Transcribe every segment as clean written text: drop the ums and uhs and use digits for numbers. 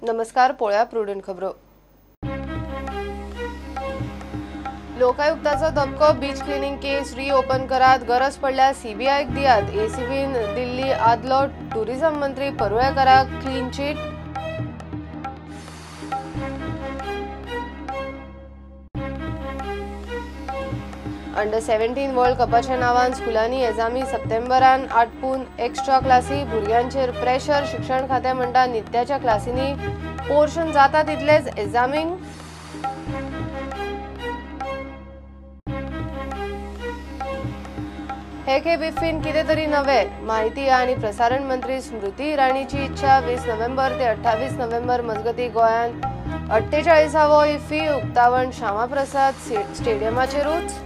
नमस्कार, पळोवया प्रुडंट खबरो. लोकायुक्ताचो धपको, बीच क्लिनिंग केस रिओपन करात, गरज पडल्यार सीबीआयक दियात. एसीबीन दिल्ली आदलो टुरिझम मंत्री परुळेकराक क्लीन चीट. अंडर 17 वर्ल्ड कपाच्या नावान स्कुलांनी एजामी सप्टेंबरान आटपून एक्स्ट्रा क्लासी, भुरग्यांचेर प्रेशर. शिक्षण खातें म्हणटा नित्याच्या क्लासींनी पोर्शन जाता तितलेच एजामींक. हे खेप इफ्फीन कितें तरी नवें. माहिती आनी प्रसारण मंत्री स्मृती इराणीची इच्छा. 20 नोव्हेंबर ते 28 नोव्हेंबर मजगती गोंयांत 48वो इफ्फी. उक्तावण श्यामाप्रसाद स्टेडियमाचेरूच.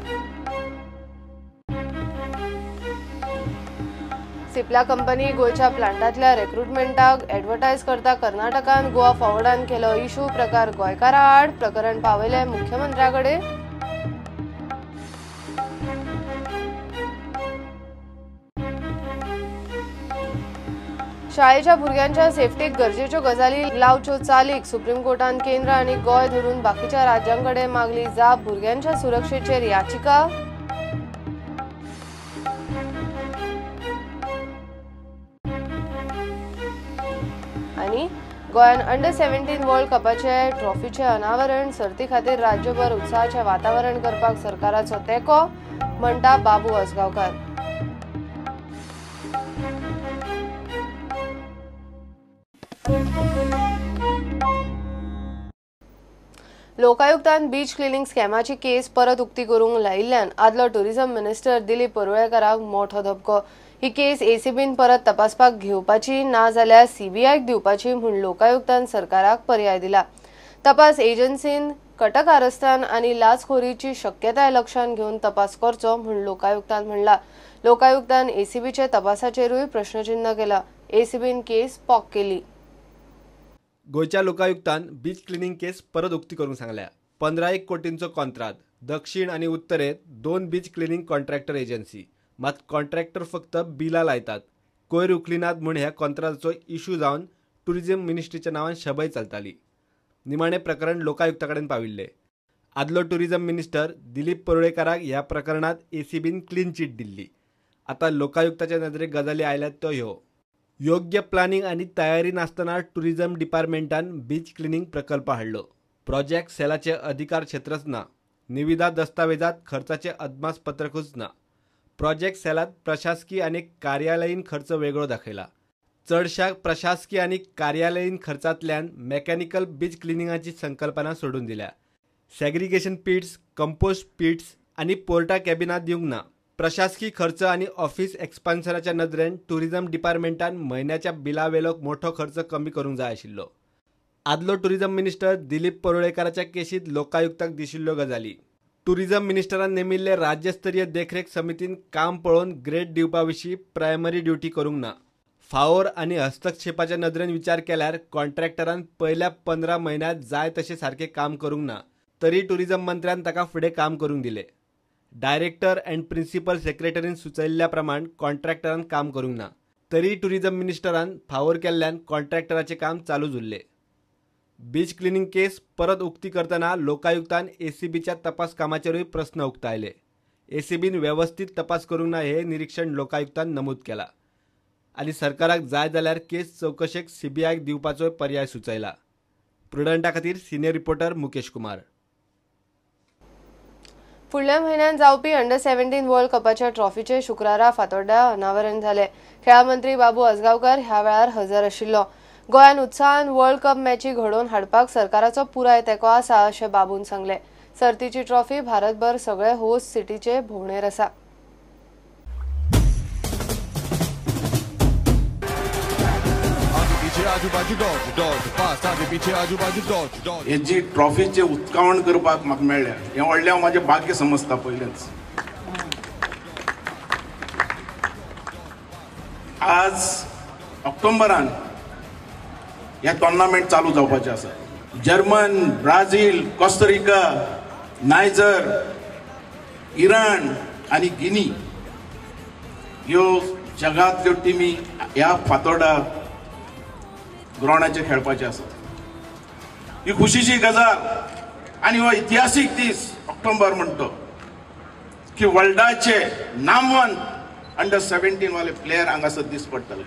सिप्ला कंपनी गोंयच्या प्लांटांतल्या रेक्रुटमेंटाक ॲडव्हर्टायज करता. कर्नाटकान गोवा फॉरवर्डान केलो इशू. प्रकार गोंयकारा आड. प्रकरण पावयलें मुख्यमंत्र्या कडेन. शाळेच्या भुरग्यांच्या सेफ्टीक गरजेच्यो गजाली लावच्यो चालीक. सुप्रीम कोर्टान केंद्र आनी गोंय धरून बाकीच्या राज्यांकडे मागली जाप. भुरग्यांच्या सुरक्षेचेर याचिका. आनी गोंयान अंडर 17 वर्ल्ड कपाचे ट्रॉफीचे अनावरण. सर्ती खातीर राज्यभर उत्साहाचें वातावरण करपाक सरकाराचो तेंको, म्हणटा बाबू आजगांवकार. लोकायुक्तान बीच क्लिनिंग स्कॅमाची केस परत उक्ती करूंक लायिल्ल्यान आदलो टुरिझम मिनिस्टर दिलीप परुळेकराक मोठो धपको. ही केस एसीबीन परत तपासपाक घेवपाची ना जाल्यार सीबीआयक दिवपाची म्हूण लोकायुक्तान सरकाराक पर्याय दिला. तपास एजन्सीन कटकारस्थान आनी लाचखोरीची शक्यताय लक्षांत घेवन तपास करचो म्हूण लोकायुक्तान म्हणला. लोकायुक्तान एसीबीच्या तपासाचेरूय प्रश्नचिन्ह केला. एसीबीन केस पॉक केली. गोंयच्या लोकायुक्तान बीच क्लिनिंग केस परत उक्ती करूंक सांगल्या. 15 कोटींचो कॉन्त्राद. दक्षिण आनी उत्तरेत 2 बीच क्लिनिंग कॉन्ट्रॅक्टर एजन्सी. मात कॉन्ट्रॅक्टर फक्त बिलां लायतात, कोयर उखलिनात म्हूण ह्या कॉन्त्रादाचो इशू जावन टुरिझम मिनिस्ट्रीच्या नांवान शबय चलताली. निमाणें प्रकरण लोकायुक्ता कडेन पाविल्लें. आदलो टुरिझम मिनिस्टर दिलीप परुळेकराक ह्या प्रकरणांत एसीबीन क्लीन चीट दिल्ली. आतां लोकायुक्ताच्या नदरेक गजाली आयल्यात त्यो ह्यो. योग्य प्लानिंग आनी तयारी नासतना टुरिझम डिपार्टमेंटान बीच क्लिनिंग प्रकल्प हाडलो. प्रोजेक्ट सेलाचे अधिकार क्षेत्रच ना. निविदा दस्तावेजात खर्चाचे अदमासपत्रकूच ना. प्रोजेक्ट सेलात प्रशासकीय आनी कार्यालयीन खर्च वेगळो दाखयला. चडशा प्रशासकीय आनी कार्यालयीन खर्चांतल्यान मेकॅनिकल बीच क्लिनिंगाची संकल्पना सोडून दिल्या. सेग्रिगेशन पिट्स, कंपोस्ट पिट्स आनी पोर्टा कॅबिनां दिवंक ना. प्रशासकीय खर्च आनी ऑफिस एक्सपान्शनाच्या नदरेन टुरिझम डिपार्टमेंटान म्हयन्याच्या बिलावेलो मोठो खर्च कमी करूंक जाय आशिल्लो. आदलो टुरिझम मिनिस्टर दिलीप परुळेकराच्या केशींत लोकायुक्ताक दिशिल्ल्यो गजाली. टुरिझम मिनिस्टरान नेमिल्ले राज्यस्तरीय देखरेख समितीन काम पळोवन ग्रेड दिवपा विशीं प्रायमरी ड्युटी करूंक ना. फावोर आनी हस्तक्षेपाच्या नदरेन विचार केल्यार कॉन्ट्रॅक्टरान पयल्या 15 म्हयन्यांत जाय तशें सारकें काम करूंक ना, तरी टुरिझम मंत्र्यान ताका फुडें काम करूंक दिलें. डायरेक्टर अँड प्रिन्सिपल सेक्रेटरीन सुचयल्ल्या प्रमाण कॉन्ट्रॅक्टरान काम करूंक ना, तरी टुरिझम मिनिस्टरान फावोर केल्ल्यान कॉन्ट्रॅक्टराचें काम चालूच उरलें. बीच क्लिनिंग केस परत उक्ती करतना लोकायुक्तान एसीबीच्या तपास कामाचेरूय प्रस्न उक्तायले. एसीबीन वेवस्थीत तपास करूंक ना हे निरीक्षण लोकायुक्तान नमूद केला आनी सरकाराक जाय जाल्यार केस चवकशेक सीबीआयक दिवपाचोय पर्याय सुचयला. प्रुडंटा खातीर सिनियर रिपोर्टर मुकेश कुमार. फुडल्या म्हयन्यात जावपी अंडर 17 वर्ल्ड कपाच्या ट्रॉफीचे शुक्रारा फातोड्ड्या अनावरण जालें. खेळां मंत्री बाबू आजगांवकार ह्या वेळार हजर आशिल्लो. गोंयान उत्साहान वर्ल्ड कप मॅची घडोवन हाडपाक सरकाराचो पुराय तेंको आसा अशें बाबून सांगलें. सर्तीची ट्रॉफी भारतभर सगळे होस्ट सिटीचे भोंवडेर आसा. हे जी ट्रॉफीचे उक्तावण करपाक म्हाका मेळ्ळें हें व्हडलें हांव म्हाजें भाग्य समजता. पयलेंच आज ऑक्टोबरान हे टोर्नामेंट चालू जावपाचें आसा. German, Brazil, Costa Rica, Niger, Iran आनी गिनी ह्यो जगांतल्यो टिमी ह्या फातोर्डा ग्रावंडाचेर खेळपाचे आसा. ही खुशीची गजाल आनी हो इतिहासीक दीस ऑक्टोबर म्हणतो की वर्ल्डाचे नामवंत अंडर 17 वाले प्लेयर हांगासर दीस पडटले.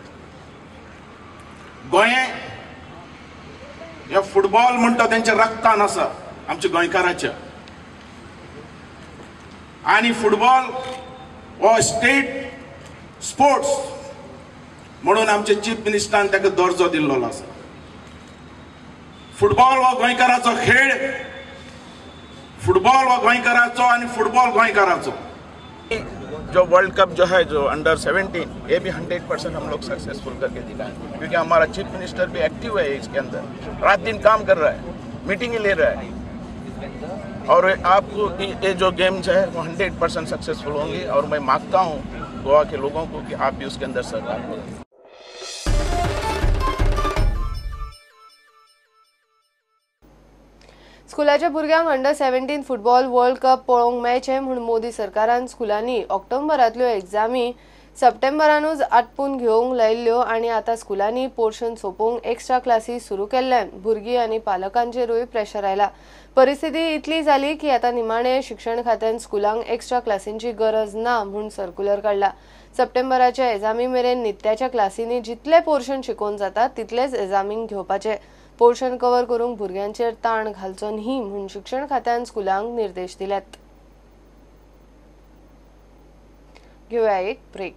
गोंय हे फुटबॉल म्हणटा तेंच्या रक्तान आसा आमच्या गोंयकाराच्या आनी फुटबॉल हो स्टेट स्पोर्ट्स म्हणून आमचे चीफ मिनिस्टरान ताका दर्जो दिल्लो आसा. फुटबॉल हो गोंयकाराचो खेळ, फुटबॉल हो गोंयकाराचो आनी फुटबॉल गोंयकाराचो. जो वर्ल्ड कप जो है जो अंडर 17 ये भी 100% हम लोग सक्सेसफुल करके दिखाएं, क्योंकि हमारा चीफ मिनिस्टर भी एक्टिव है इसके अंदर, रात दिन काम कर रहा है, मीटिंग ले रहा है और आपको ये जो गेम्स है वो 100% सक्सेसफुल होंगी और मैं मांगता हूँ गोवा के लोगों को कि आप भी उसके अंदर सहकार करें. स्कुलाच्या भुरग्यांक अंडर 17 फुटबॉल वर्ल्ड कप पळोवंक मेळचें म्हूण मोदी सरकारान स्कुलांनी ऑक्टोबरांतल्यो एग्जामी सप्टेंबरानूच आटपून घेवंक लायिल्ल्यो आनी आतां स्कुलांनी पोर्शन सोंपोवंक एक्स्ट्रा क्लासी सुरू केल्ल्यान भुरगीं आनी पालकांचेरूय प्रेशर आयला. परिस्थिती इतली जाली की आतां निमाणें शिक्षण खात्यान स्कुलांक एक्स्ट्रा क्लासींची गरज ना म्हूण सर्क्युलर काडला. सप्टेंबराच्या एग्जामी मेरेन नित्याच्या क्लासींनी जितले पोर्शन शिकोवन जाता तितलेच एग्जामींक घेवपाचे. पोर्शन कवर करूंक भुरग्यांचेर ताण घालचो न्ही म्हूण शिक्षण खात्यान स्कुलांक निर्देश दिल्यात. घेवया एक ब्रेक.